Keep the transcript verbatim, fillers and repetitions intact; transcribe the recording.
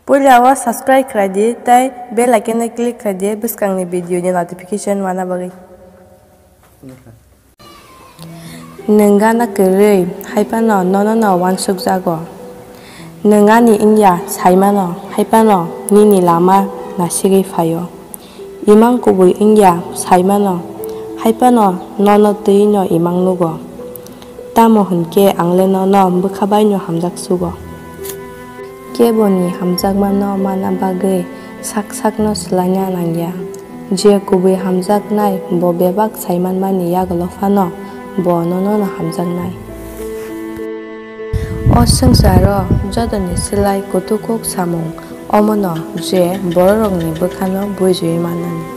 Puila o subscribe khlai di tei bell icon no click khlai di bwskangni video ni notification mana bagwi. Nwng gana kwrwi, hai phano nono no uansukjago. Nwng ani wngya sai mano, hai phano nini lama nasigwi phaio. Imang kubui wngya sai mano, hai phano nono twi no imang nugo. Tamo hwn khe ang le nono bwkha bai no hamjak sugo. Keboni hamjakmano mana bagwi sak sakno swlaina nangya. Je kubui hamjaknai bo bebak saimanmani yagulo phano bo nono no hamjaknai. O swngcharo jotoni slai kutuk kuk samung omono je bororokni bwkhano buijiwi mannani.